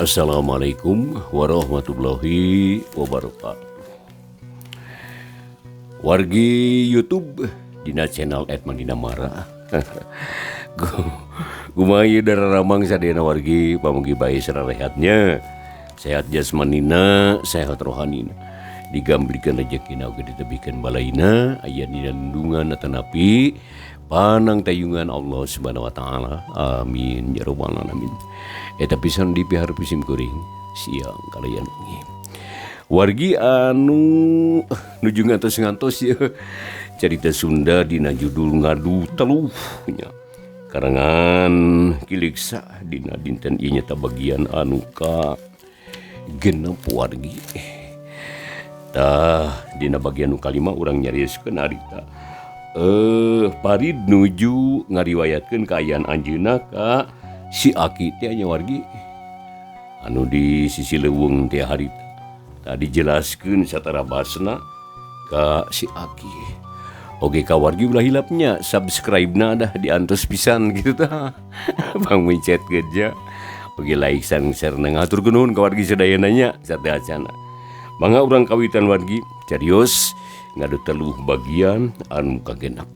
Assalamualaikum warahmatullahi wabarakatuh. Wargi YouTube dina channel @mandinamara. Kumaha ieu dararamang sadayana wargi, pamugi bae sararehatnya. Sehat jasmanina, sehat rohanina. Digamblikeun rejekina oge ditebihkeun balaina, aya dina lindungan atanapi panang tayungan Allah Subhanahu wa taala. Amin ya rabbal alamin. Eta pisan dipiharep sim kuring siang kalayan wengi. Wargi anu nuju ngantos-ngantos ya carita Sunda dina judul Ngadu Teluh nya. Karangan Ki Leksa dina dinten ieu nyata bagian anu ka 6 wargi. Tah dina bagian nu kalima urang nyarioskeun harita Parid nuju ngariwayatkeun kaayaan anjeunna ka si Aki teh nya wargi anu di sisi leuweung teh harita. Tadi jelaskeun satara basna ka si Aki. Oke ka wargi ulah hilapnya subscribe-na dah diantos pisan gitu tah. Bang mencet kerja. Oke like sareng share ngatur nuhun ka wargi sadayana nya sateuacana. Mangga urang kawitan wargi carios Ngadu Teluh bagian anu kagenep.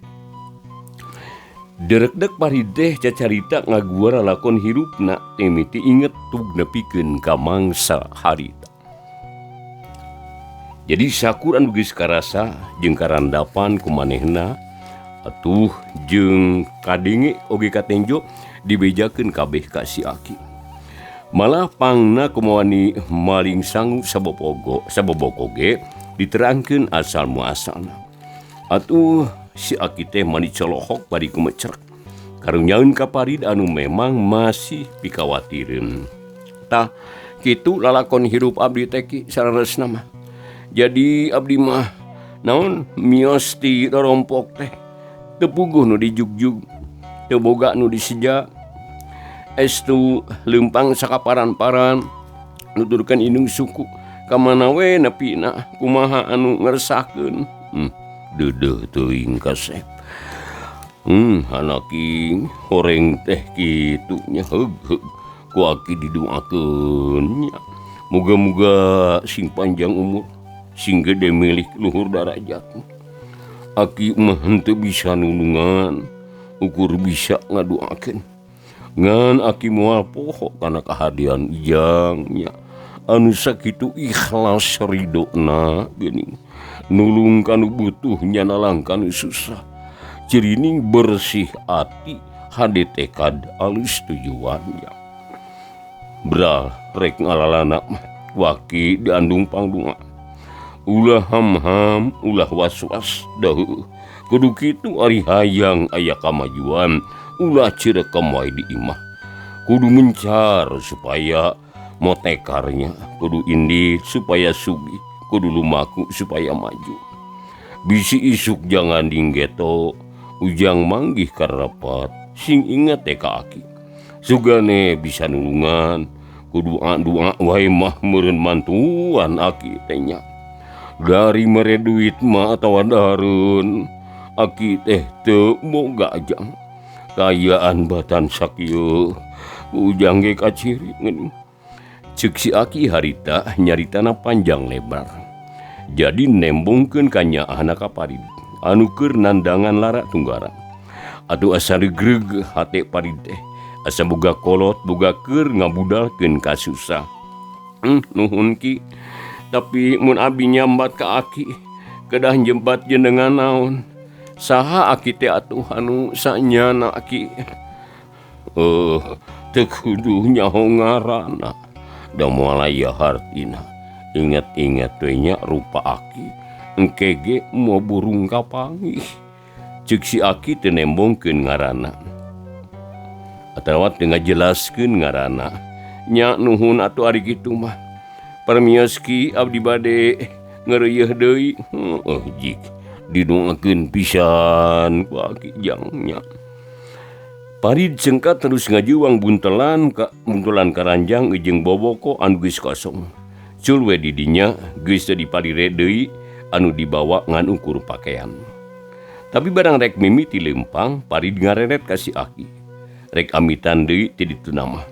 Derekdek Parid teh cacarita ngaguar lalakon hirupna ti mimiti inget tug nepikeun ka mangsa harita. Jadi sakur anu geus karasa jeung karandapan ku manehna atuh jeung kadenge oge katenjo dibejakeun kabeh ka si Aki. Malah pangna kumawani maling sangu sabopogo saboboko ge diterangkeun asal muasalna. Atuh si Aki teh mani colohok bari kumecrek. Karunyaeun ka Parid anu memang masih pikawatireun. Tah kitu lalakon hirup abdi teh Ki saleresna mah. Jadi abdi mah naon mios ti rorompok teh teu puguh nu dijugjug, teu boga nu diseja. Estu leumpang sakaparan-paran nuturkeun indung suku ka mana we nepina kumaha anu ngeresahkeun. Deudeuh teuing kasep. Anaki horeng teh kitu nya heug heug ku aki didoakeun nya. Muga-muga sing panjang umur, sing gede milik luhur darajat. Aki mah henteu bisa nulungan, ukur bisa ngadoakeun. Ngan aki moal poho kana kahadean ijang nya. Anu sakitu ikhlas ridona geuning. Nulung kanu butuh nyanalang kanu susah. Cirining bersih ati hade tekad alus tujuannya. Bra rek ngalalana mah waki diandung pangdunga. Ulah ham-ham, ulah was-was daheuh. Kudu kitu ari hayang aya kamajuan, ulah cirekem wae di imah. Kudu mencar supaya motekarnya, kudu indit supaya sugih, kudu lumaku supaya maju. Bisi isuk jangan dinggeto, ujang manggih karapat, sing inget teh ka aki. Sugane bisa nulungan, kudu doa wae mah meureun mantuan aki teh nya. Dari mere duit mah atawa dahareun, aki teh teu boga jang. Kayaan batan sakieu, ujang ge kaciri geuning. Ceuk si Aki harita nyaritana panjang lebar. Jadi nembongkeun kanyaahna ka Parid anu keur nandangan lara tunggara. Atuh asa regreg hate Parid teh, asa boga kolot boga keur ngabudalkeun kasusah. Nuhun Ki. Tapi mun abi nyambat ka aki, kedah jembat jenengan naon? Saha aki teh atuh anu sanyana aki? Teu kudu nyaho ngaranna. Da moal aya hartina. Inget-inget we nya rupa aki. Engke ge moal burung kapanggih. Ceuk si Aki teu nembongkeun ngaranna. Atawa teu ngajelaskeun ngaranna. Nya nuhun atuh ari kitu mah. Permios Ki abdi bade ngeureuyeun deui. Heuh jik didoakeun pisan ku aki jang nya. Parid cengkat terus ngajuang buntelan ka buntelan karanjang jeung boboko anu geus kosong. Cul we di dinya geus teu dipalire deui anu dibawa ngan ukur pakaian. Tapi barang rek mimiti leumpang, Parid ngareret ka si Aki. Rek amitan deui ti dituna mah.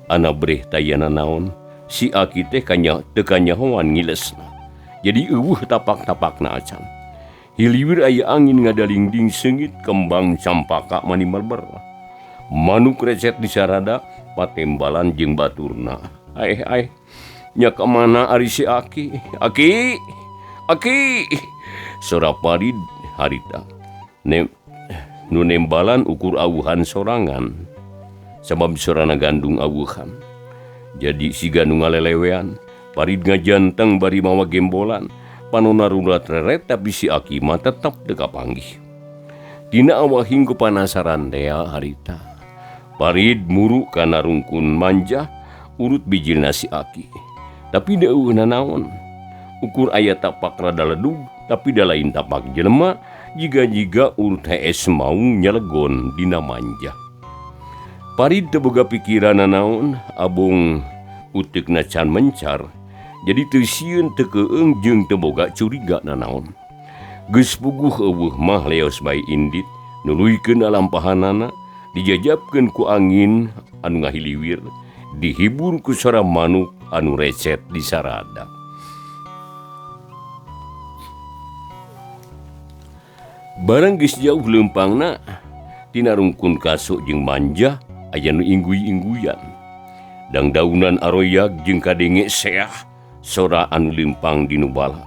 Anabreh taya nanaon si Aki teh kanya teu kanyahoan ngilesna. Jadi eueuh tapak-tapakna acan. Hiliwir aya angin ngadalingding seungit kembang campaka mani merber. Manuk recet di sarada patembalan jeung baturna. Aeh aeh nya ka mana ari si Aki? Aki! Aki! Sora Parid harita. Nu nembalan ukur awuhan sorangan. Sabab sorana gandung awuhan. Jadi siga nu ngalelewean. Parid ngajanteng bari mawa gembolan. Panona rulat reret tapi si Aki mah tetep teu kapanggih. Dina awahing kupanasaran tea harita. Parid muru kana rungkun manjah urut bijilna si Aki. Tapi deueuh nanaon. Ukur aya tapak rada ledug tapi da lain tapak jelema jiga-jiga urut hees maung nyelegon dina manjah. Parid teu boga pikiran nanaon, abong uteukna can mencar. Jadi teu sieun teu keung jeung teu boga curiga nanaon. Geus puguh eueuh mah leos bae indit, nuluykeun alampahanana, dijajabkeun ku angin anu ngahiliwir, dihibur ku sora manuk anu recet di sarada. Barang geus jauh leumpangna, tina rungkun kasuk jeung manjah aya nu ingguy-ingguyan. Dangdaunan aroyag jeung kadenge seah sora anu leumpang di nu bala.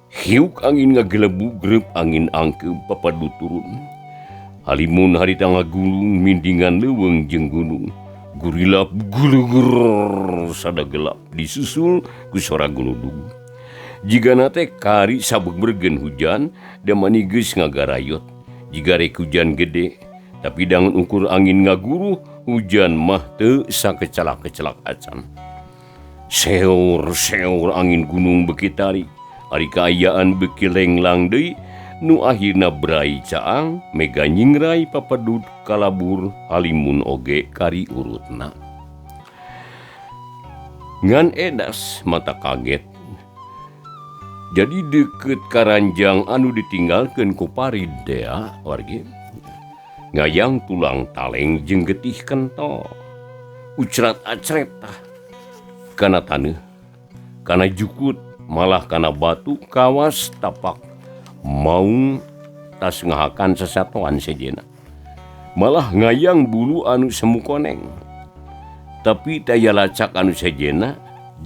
Hiuk angin ngagelebug greup angin angkeub papadu turun. Halimun harita ngagulung mindingan leuweung jeung gunung. Gurilap gulugur sada gelap disusul ku sora guludug. Jigana teh kari sabuk bergen hujan da mani geus ngagarayot. Jiga rek hujan gede, tapi dangun ukur angin ngaguruh hujan mah teu sakecelak-kecelak acan. Seur-seur angin gunung beuki tarik, ari kaayaan beuki lenglang deui, nu akhirna brai caang, mega nyingrai papadut kalabur halimun oge kari urutna. Ngan edas mata kaget. Jadi deket karanjang anu ditinggalkeun ku Parid dea wargi. Ngayang tulang taleng jeung getih kental. Ucrat acret tah kana taneuh, kana jukut, malah kana batu kawas tapak maung tas ngahakan sasatoan sejenna. Malah ngayang bulu anu semu koneng. Tapi taya lacak anu sejenna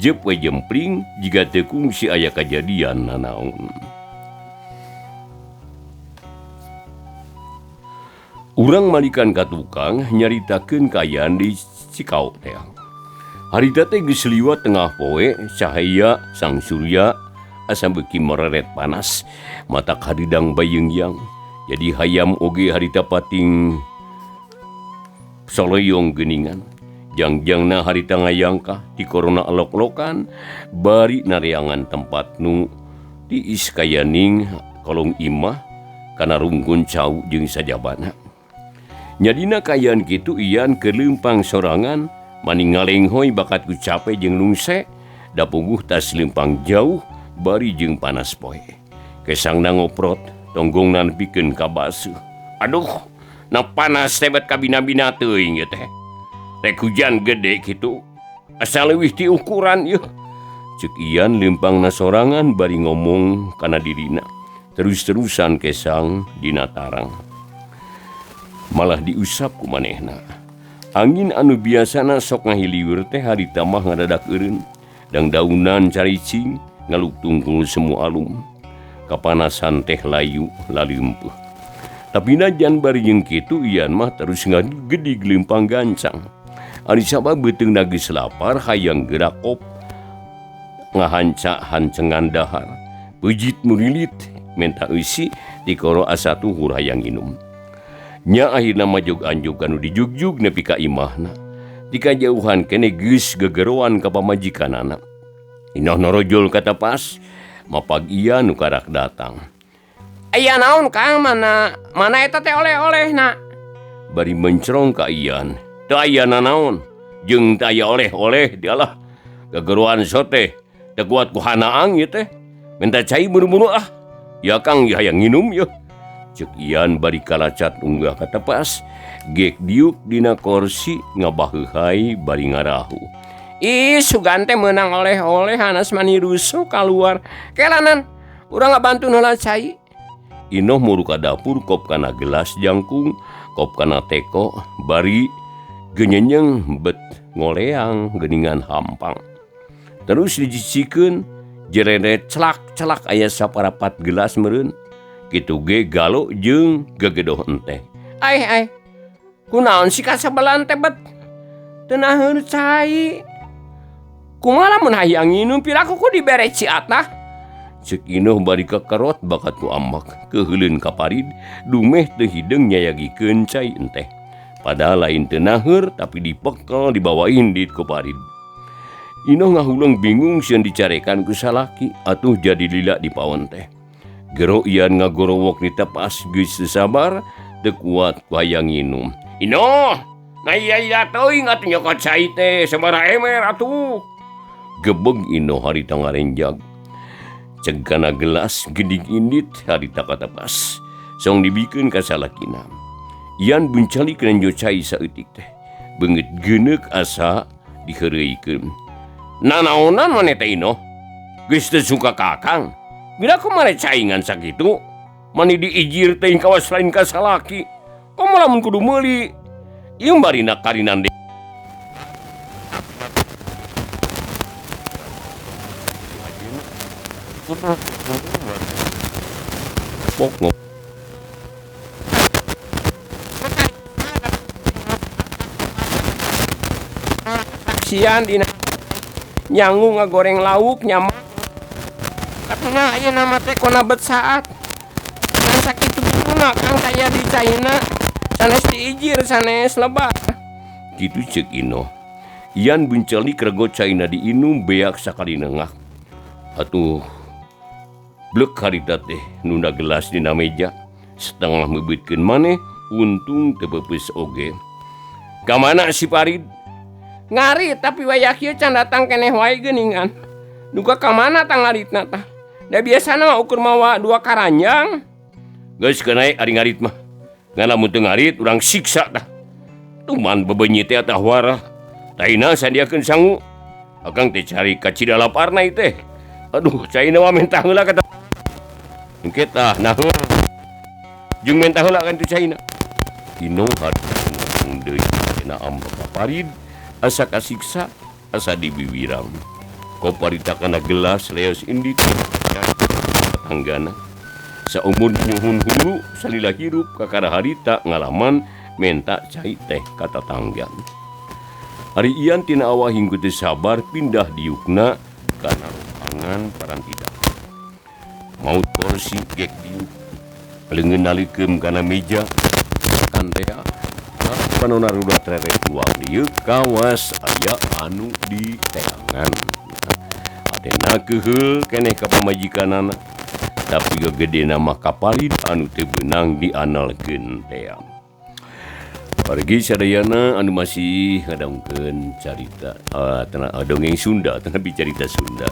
jep we jempling jiga teu kungsi aya kajadian nanaon. Urang malikan ka tukang nyaritakeun kaayaan di Cikao teh. Harita teh geus liwat tengah poe, cahaya sang surya asa beuki mereret panas, mata karidang bayeungyang. Jadi hayam oge harita pating soloyong geuningan. Jangjangna harita ngayangkah di korona alok-lokan bari nareangan tempat nu tiis kayaning kolong imah kana rungkun cau jeung sajabana. Nyadina kaayaan kitu Ian keur leumpang sorangan maning ngalenghoy bakat ku cape jeung lungse da puguh tas leumpang jauh bari jeung panas poe. Kesangna ngoprot tonggongna nepikeun ka baseuh. Aduh, na panas teh bet kabina-bina teuing ieu teh. Rek hujan gede kitu asa leuwih ti ukuran ieu. Ceuk Ian leumpangna sorangan bari ngomong kana dirina. Terus-terusan kesang dina tarang. Malah diusap ku manehna. Angin anu biasana sok ngahiliwir teh harita mah ngadadak eureun. Dangdaunan caricing ngaluk tungkul semu alum. Kapanasan teh layu laleumpeuh. Tapi najan bari jeung kitu Ian mah terus ngagedig leumpang gancang. Ari sabab beuteungna geus lapar hayang geura kop ngahanca hancengan dahar. Peujit murilit menta eusi tikoro asa tuhur hayang nginum. Nya akhirna majog anjog anu dijugjug nepi ka imahna. Di kajauhan kene geus gegeroan ka pamajikanana. Inoh norojol kata pas, mapag Ian nu karak datang. Aya naon Kang, mana mana eta teh oleh-olehna? Bari mencrong ka Ian. Teu aya nanaon, jeung teu aya oleh-oleh dialah. Gegeroan sote, teu kuat ku hanaang ieu teh. Minta cai buru-buru ah. Ya Kang, ya hayang nginum yeuh. Cek Ian bari kalacat unggah ka tepas gek diuk dina korsi ngabaheuhai bari ngarahu. Ih sugan teh meunang oleh-oleh hanas mani rusuh kaluar. Kelanan urang ngabantu heula cai. Inoh muru ka dapur kop kana gelas jangkung, kop kana teko bari genyenyeng bet ngoleang geuningan hampang. Terus dijicikeun jereret celak-celak aya saparapat gelas meureun. Kitu ge galo jeung gegedoh enteh. Ai ai. Kunaon si kasabelan teh bet? Teu naheun cai. Kumaha lamun hayang nginum piraku ku dibere ciatah? Ceuk Inoh bari kakerot bakat ku ambak, keuheuleun ka Parid, dumeh teu hideung nyayagikeun cai enteh. Padahal lain teu naheur tapi dipekel dibawa indit ku Parid. Inoh ngahuleng bingung sieun dicarekan ku salaki atuh jadi lila di paon teh. Gero Ian ngagorowok di tepas geus teu sabar teu kuat ku hayang nginum. Inoh, nah iya iya teuing atuh nyokot cai teh sabaraha emer atuh. Gebeg Inoh harita ngarenjag. Ceg kana gelas gedig indit harita ka tepas. Song dibikeun ka salakina. Ian buncalik nenjo cai saeutik teh. Beungeut geuneuk asa diheureuykeun. Nanaonan maneh teh Inoh? Geus teu suka ka akang. Bila ku mare caingan sakitu, mani diijir teuing kawas lain ka salaki. Komo lamun kudu meuli. Ieu barina karinan deui. Pok sian dina nyangu ngagoreng lauk nyaman. Nah, ieu nama teh kona bet saat. Ngan sakitu guna kang saya di China sanes diijir sanes lebat. Kitu ceuk Inoh. Ian buncalik rego China diinum beak sakali nengah. Atuh blek harita teh nunda gelas dina meja setengah meubeutkeun maneh untung teu peupeus oge. Ka mana si Parid? Ngarit tapi wayah kieu can datang keneh wae geuningan. Duka ka mana tah ngaritna tah? Da biasana mah ukur mawa dua karanjang. Geus keun ari ngarit mah. Ngan lamun teu ngarit urang siksa tah. Tuman bebeunyi teh atah warah. Taina sadiakeun sangu. Akang teh cari ka Cidalaparna ieu teh. Aduh, caina mah mentah heula kata. Engke tah nah jeung mentah heula kan tu caina. Inoh harita deui dina ambek ka Parid asa kasiksa asa dibiwirang. Koparita kana gelas leos indit tanggana. Saumur nyuhun hulu salila hirup kakara harita ngalaman menta cai teh ka tatangga. Ari Ian tina awah hinggu teu sabar pindah diukna kana ruangan parantida. Maut kursi gek diuk leungeun nalikeum kana meja kan teh panona ruda tereret ruang dieu kawas aya anu di teangan. Atena keuheul keneh ka pamajikanana tapi gegedena mah ka Parid anu teu beunang dianalkeun tea. Wargi sadayana anu masih ngadongkeun carita dongeng Sunda tanapi carita Sunda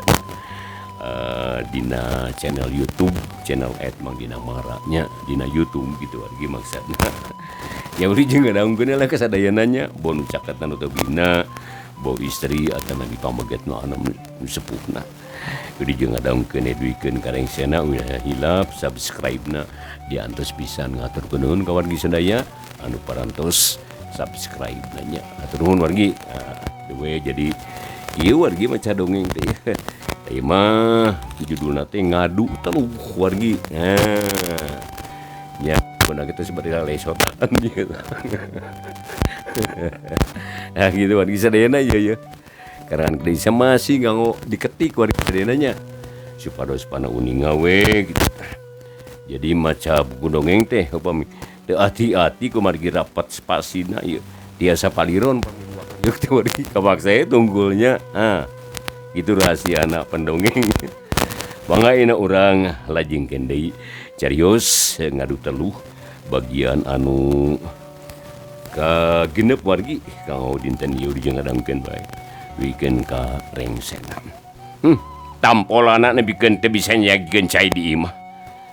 dina channel YouTube channel @mangdinamara nya dina YouTube gitu wargi maksudna. Ya uri jeung ngadongkeun lah kasadayananya bonu caketan atau bina bo istri atau nabi pameget nu anu sepuhna. Uri jeung ngadongkeun duikeun ka rengsena ulah hilap subscribe-na diantos pisan ngaturkeun nuhun ka wargi sadaya anu parantos subscribe nanya. Hatur nuhun wargi. Dewe jadi ieu wargi maca dongeng teh. Ieu mah judulna teh ngadu teluh wargi. Nah, nya puna kita seperti lesotan gitu. Nah gitu wargi sadayana ieu ya. Karena desa masih nganggo diketik wargi sadayana nya. Supados pana uninga we gitu. Jadi maca buku dongeng teh upami teu ati-ati kumargi rapat spasina ieu. Tiasa paliron yuk teh wargi kapaksa tunggulnya. Ah, itu rahasia anak pendongeng. Bangga ina urang lajengkeun deui carios ngadu teluh bagian anu kagenep wargi kanggo dinten ieu dijengadangkeun bae wikeun ka rengsena. Tampolana nepikeun teu bisa nyagikeun cai di imah.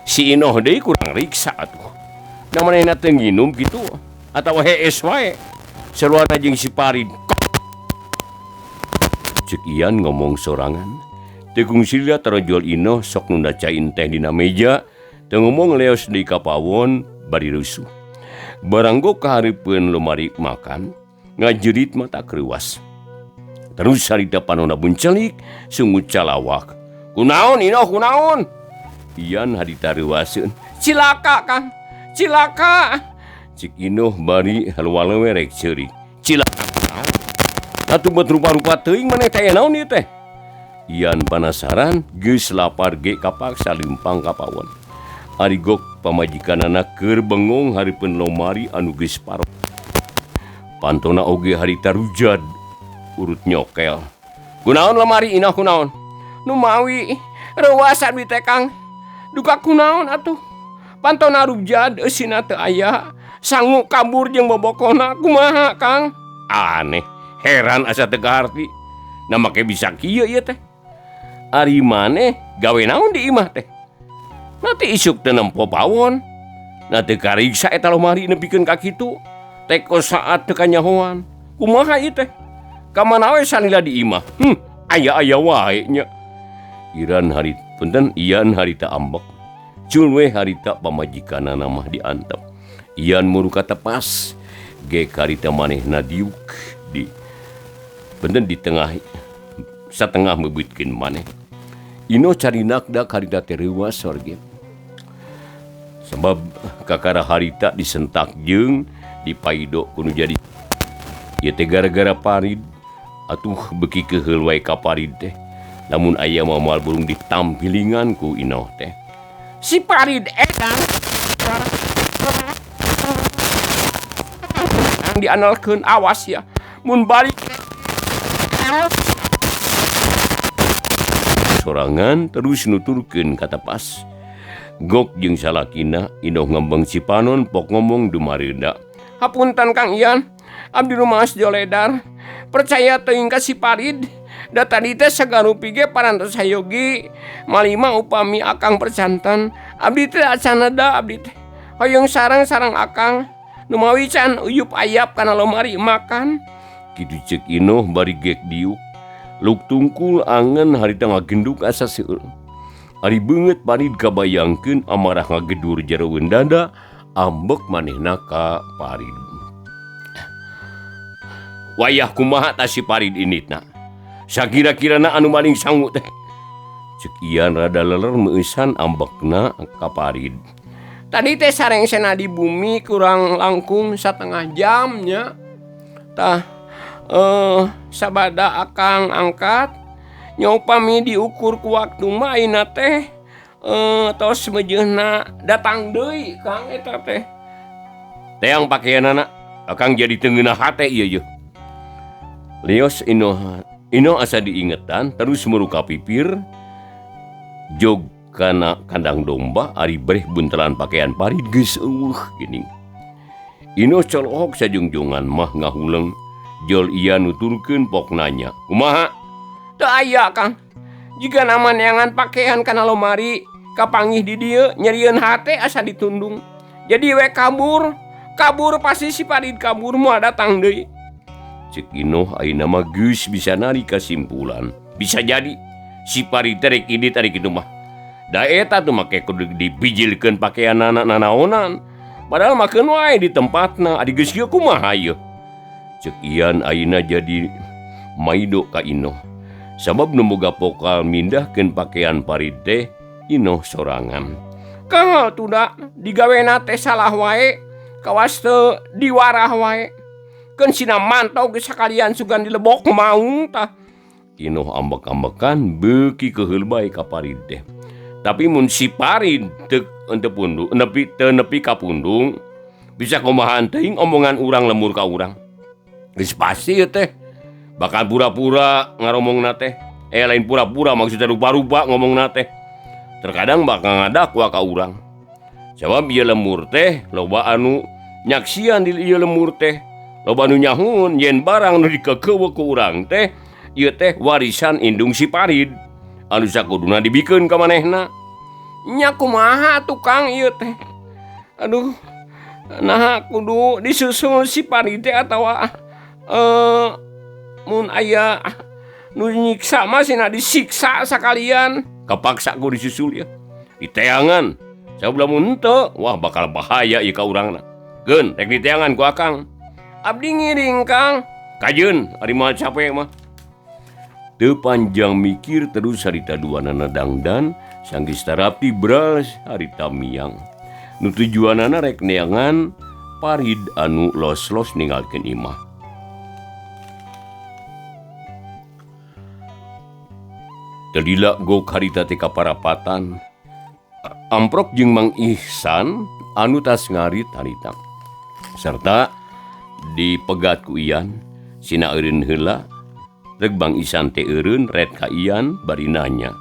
Si Inoh deui kurang riksa atuh. Da manehna teu nginum kitu atawa hees wae. Sarua jeung si Parid. Cek Ian ngomong sorangan. Teu kungsi lila tarojol Inoh sok nunda cain teh dina meja, teu ngomong leos deui ka pawon bari rusuh. Baranggo kahareupeun lomari makan, ngajerit mata kreuas. Terus harita panona buncelik, sungut calawak. Kunaon Inoh kunaon? Ian harita reuaseun. Cilaka Kang, cilaka. Cik Inoh bari halualewe rek ceurik. Cilaka kunaon? Atuh bet rupa-rupa teuing maneh teh naon ieu teh? Ian panasaran geus lapar ge kapaksa leumpang ka pawon. Ari gok pamajikanana keur bengong hareupeun lomari anu geus paro. Pantona oge harita rujad urut nyokel. Kunaon lemari Inoh kunaon? Nu mawi reuas abdi teh Kang. Duka kunaon atuh? Pantona rujad eusina teu aya. Sangu kabur jeung bobokona kumaha Kang? Aneh, heran asa teu kaharti. Na make bisa kieu ieu teh. Ari maneh gawe naon di imah teh? Nanti isuk teu nempo pawon. Na teu kariksa eta lomari nepikeun ka kitu. Teko saat teu kanyahoan. Kumaha ieu teh? Ka mana we sanila di imah? Aya-aya wae nya. Iran hari punten Ian harita ambek. Cul we harita pamajikanana mah diantep. Ian muruka tepas. Ge harita manehna diuk di punten di tengah satengah meubitkeun maneh. Inoh carinak da harita teh reuas sorge. Sebab kakara harita disentak jeung dipaido kudu jadi ieu teh gara-gara Parid. Atuh beuki keheul wae ka Parid teh. Lamun aya moal burung ditampilingan ku Inoh teh. Si Parid edan diandalkeun awas ya. Mun balik sorangan terus nuturkeun kata pas. Gok jeung salakina Inoh ngembeng Cipanon pok ngomong dumareunda. Hapunten Kang Ian, abdi rumaos joledar. Percaya teuing ka si Parid. Da tadi teh sagarupi ge parantos sayogi. Malima upami akang percanten. Abdi teh acan da abdi teh. Hoyong sareng-sareng akang. Numawi can uyup ayap kana lomari makan. Kitu ceuk Inoh bari gek diuk. Luk tungkul angen harita ngagenduk asa seueur. Ari beungeut Parid kabayangkeun amarah ngagedur jeroeun dada, ambek manehna ka Parid. Wayah kumaha tah si Parid inditna? Sakira-kirana anu maling sangu teh. Ceuk Ian rada leler meueusan ambekna ka Parid. Tadi teh sarengsena di bumi kurang langkung satengah jam nya. Tah sabada akang angkat nya upami diukur ku waktu mah ayeuna teh tos meujeuhna datang deui Kang eta teh. Teang pakeanana akang jadi teu ngeunah hate ieu yeuh. Lios Inoh asa diingetan terus muruka pipir jog kana kandang domba ari breh buntelan pakaian Parid geus eueuh geuning. Inoh colohok sajungjungan mah ngahuleng. Jol Ian nuturkeun pok nanya, kumaha? Teu aya Kang. Jiga nama neangan pakaian kana lomari, kapanggih di dieu nyerieun hate asa ditundung. Jadi we kabur, kabur pasti si Parid kabur moal datang deui. Ceuk Inoh ayeuna mah geus bisa narik kasimpulan. Bisa jadi si Parid teh rek indit ari kitu mah. Da eta tuh make kudu dibijilkeun pakaianana nanaonan. Padahal makeun wae di tempatna, ari geus kieu kumaha ieu? Ceuk Ian ayeuna jadi maido ka Inoh. Sabab nu boga pokal mindahkeun pakaian Parid teh Inoh sorangan. Kaha tuda digawena teh salah wae, kawas teu diwarah wae. Keun sina mantau geus sakalian sugan dilebok maung tah. Inoh ambek-ambekan beuki keheul bae ka Parid teh. Tapi mun si Parid teu henteu pundung, nepi teu nepi ka pundung, bisa kumahaan teuing omongan urang lemur ka urang. Geus pasti ieu teh. Bakal pura-pura ngaromongna teh. Lain pura-pura maksudnya rupa-rupa ngomongna teh. Terkadang bakal ngadakwa ka urang. Sabab ieu lemur teh loba anu nyaksian di ieu lemur teh. Loba anu nyahun yen barang nu dikekeuweuk ku urang teh ieu teh warisan indung si Parid. Anu sakuduna dibikeun ka manehna. Nya kumaha tukang ieu teh? Aduh, Nah kudu disusul si Parid teh atawa mun aya nu nyiksa mah sina disiksa sakalian. Kapaksa ku disusul ya. Diteangan. Sabab lamun henteu, wah bakal bahaya ieu ka urangna. Geun rek diteangan ku akang. Abdi ngiring Kang. Kajeun ari moal capek mah. Teu panjang mikir terus harita duanana dangdan sanggeus tarapti bral harita miang. Nu tujuanana rek neangan Parid anu los-los ninggalkeun imah. Teu lila gok harita teh kaparapatan. Amprok jeung Mang Ihsan anu tas ngarit harita. Serta dipegat ku Ian sina eureun heula. Rek Bang Ihsan teh eureun ret ka Ian bari nanya.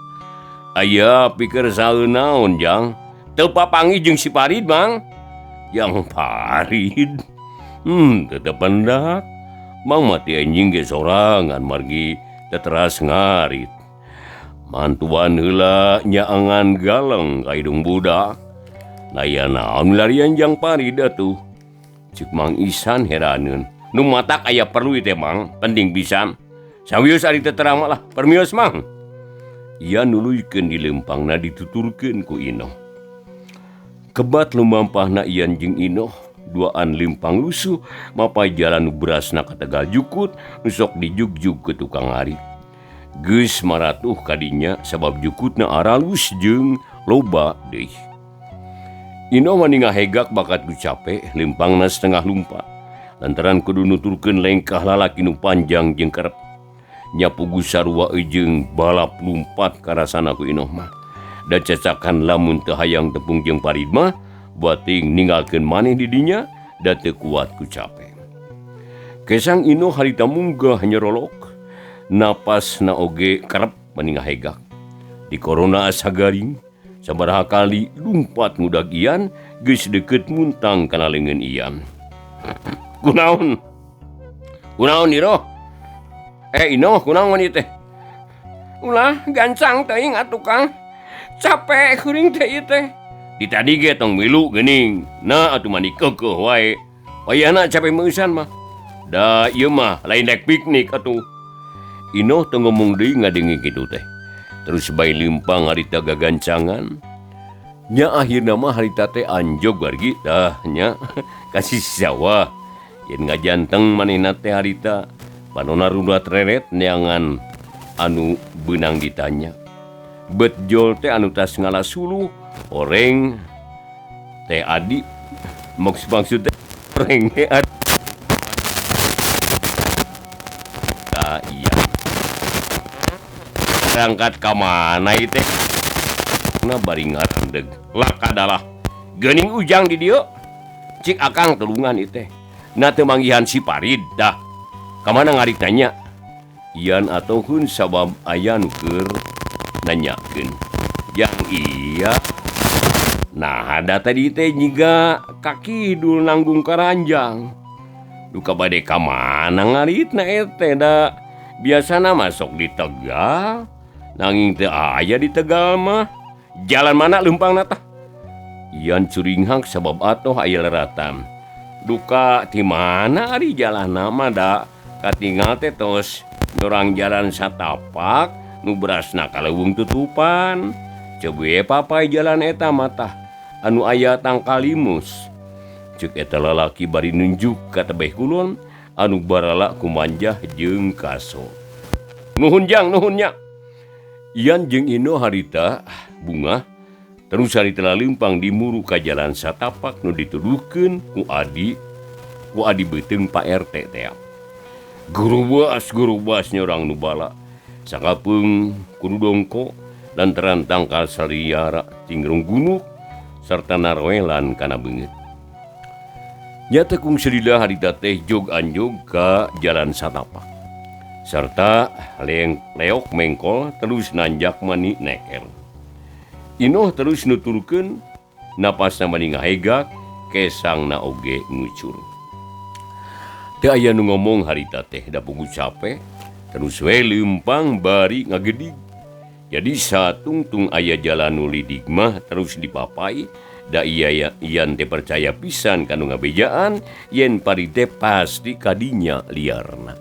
Aya pikir saeun naon jang? Teu papanggih jeung si Parid Mang. Jang Parid. Teu pendak. Mang mah ti anjing ge sorangan margi teteras ngarit. Mantuan heula nyaangan galeng ka hidung budak. Naya naon larian jang Parid atuh. Cek Mang Ihsan heraneun. Nu matak aya perlu teh Mang, penting pisan. Sawios ari teu terang mah lah, permios Mang. Ia nuluykeun di leumpangna dituturkeun ku Inoh. Kebat lumampahna Ian jeung Inoh, duaan leumpang lusuh, mapai jalan nu berasna ka Tegal jukut, nu sok dijugjug ke tukang arit. Geus maratuh kadinya sabab jukutna aralus jeung loba deui. Inoh mah ningahegak bakat ku capek, leumpangna setengah lumpat. Lantaran kudu nuturkeun lengkah lalaki nu panjang jeung kerep. Nyapugu sarua jeung balap lumpat karasana ku Inoh mah. Da cacakan lamun teu hayang tepung jeung Parid mah, buating ninggalkeun maneh di dinya da teu kuat ku capek. Kesang Inoh harita munggah nyerolok, napasna oge kerep mani ngahegak. Di korona asa garing, sabaraha kali lumpat ngudag Ian, geus deukeut muntang kana leungeun Ian. Kunaon? Kunaon Iro? Inoh, kunaon ieu teh? Ulah gancang teuing atuh Kang. Capek kuring teh ieu teh. Di tadi ge tong milu geuning. Nah atuh mani keukeuh wae. Wayahna capek meusan mah. Da ieu mah lain rek piknik atuh. Inoh teu ngomong deui ngadenge kitu teh. Terus bae leumpang harita gagancangan. Nya akhirna mah harita teh anjog wargi tah nya kasih sawah. Yen ngajanteng manehna teh harita. Panona rudat reret neangan anu beunang ditanya. Betjol teh anu tas ngala suluh oreng teh adi maksud teh oreng teh adi. Ah, iya. Berangkat ka mana ieu teh? Na bari ngarandeg. Lakadalah geuning ujang di dieu. Cik akang tulungan ieu teh. Na teu manggihan si Parid dah. Kamana ngarik nanya? Ian atohun sabab aya nu keur nanyakeun. Jang iya. Nah, ada tadi teh nyiga kakidul nanggung karanjang. Duka bade ka mana ngaritna eta da? Biasana masuk di Tegal, nanging teu aya di Tegal mah. Jalan mana leumpangna tah? Ian curinghak sabab atoh aya leratan. Duka ti mana ari jalanna mah da? Katingal teh tos nyorang jalan satapak nu berasna kaleuweung tutupan. Ceuk we papai jalan eta mah tah anu aya tangkalimus. Ceuk eta lalaki bari nunjuk ka tebeh kulon anu barala kumanjah jeung kaso. Nuhun jang nuhun nya. Ian jeung Ino harita bungah terus harita leumpang dimuru ka jalan satapak nu dituduhkeun ku adi beuteung Pak RT teh. Gurubas nyorang nu bala. Sakapeung kudu dongko lantaran tangkal saliara tinggrung gunuk sarta naroelan kana beungeut. Nyata kung selila harita teh jog anjog ka jalan satapak. Sarta leok mengkol terus nanjak mani neker. Inoh terus nuturkeun napasna mani ngahegak kesangna oge ngucur. Teu aya nu ngomong harita teh da pugu capek terus we leumpang bari ngagedig. Jadi satungtung aya jalan nu lidig mah terus dipapai Da iya Ian teh percaya pisan kanu ngabejaan yen Parid teh pasti kadinya liarna.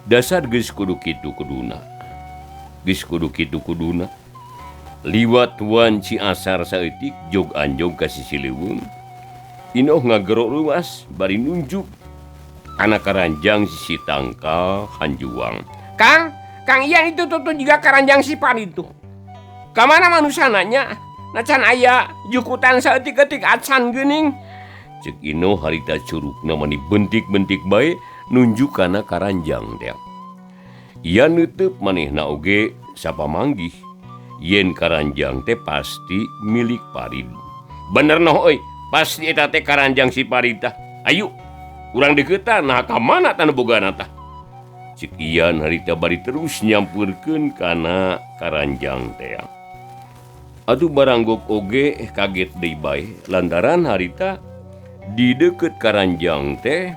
Dasar geus kudu kitu kuduna. Geus kudu kitu kuduna. Liwat wanci asar saeutik jog anjog ka sisi leuweung. Inoh ngagero luas bari nunjuk kana karanjang sisi tangkal hanjuang. Kang, Kang Ian itu tuh juga karanjang si Parid tuh. Kamana manusananya? Nacan aya jukutan saeutik-eutik acan geuning. Ceuk Inoh harita curugna mani bentik-bentik bae nunjuk kana karanjang teh. Ian neuteub manehna oge sapamanggih yen karanjang teh pasti milik Parid. Bener noh euy, pasti eta teh karanjang si Parid tah. Ayu, urang deukeutan nah ka mana tah nu bogana tah. Ceuk Ian harita bari terus nyampeurkeun kana karanjang teh. Atuh baranggok oge kaget deui bae lantaran harita di deukeut karanjang teh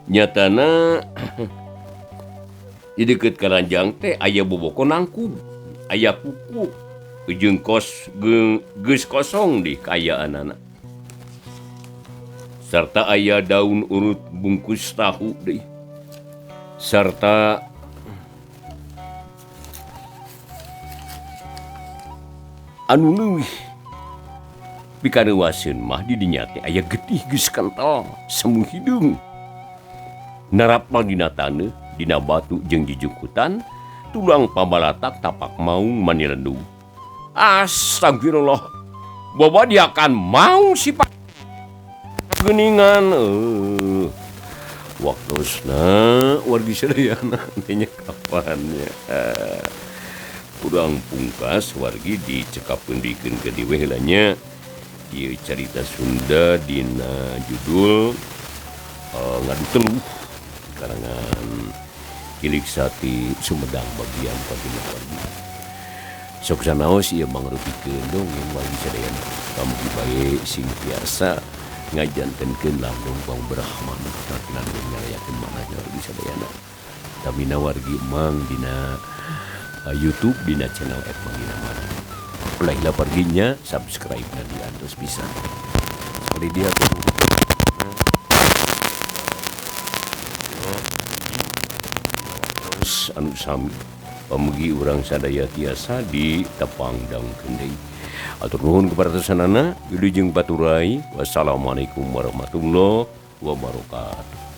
nyatana di deukeut karanjang teh aya boboko nangkub, aya kuku jeung kos geus kosong di kaayaanana. Sarta aya daun urut bungkus tahu deui. Sarta anu leuwih pikareuwaseun mah di dinya teh aya getih geus kental semu hideung. Narapal dina taneuh, dina batu jeung jijungkutan, tulang pabalatak tapak maung manilendung. Astagfirullah. Bawa dia akan mau si Pak geuningan. Waktosna wargi sadayana teh kapannya. Kurang pungkas wargi dicekapkeun dikeun ke dieu heula nya. Ieu carita Sunda dina judul Ngadu Teluh karangan Kilik Sati Sumedang bagian pagina wargi. Sok sanaos ieu mangrupikeun dongeng wargi sadayana. Pamugi bae sing tiasa ngajantenkeun landung pangbrahman landung nyalayakeun manahna wargi sadayana. Tamina wargi emang dina YouTube dina channel @mangginamar. Ulah hilap warginya subscribe na diantos pisan. Sekali dia tuh. Anu sami pamugi urang sadaya tiasa ditepangdangkeun deui. Atur nuhun kepada sanana, wilujeng paturai. Wassalamualaikum warahmatullahi wabarakatuh.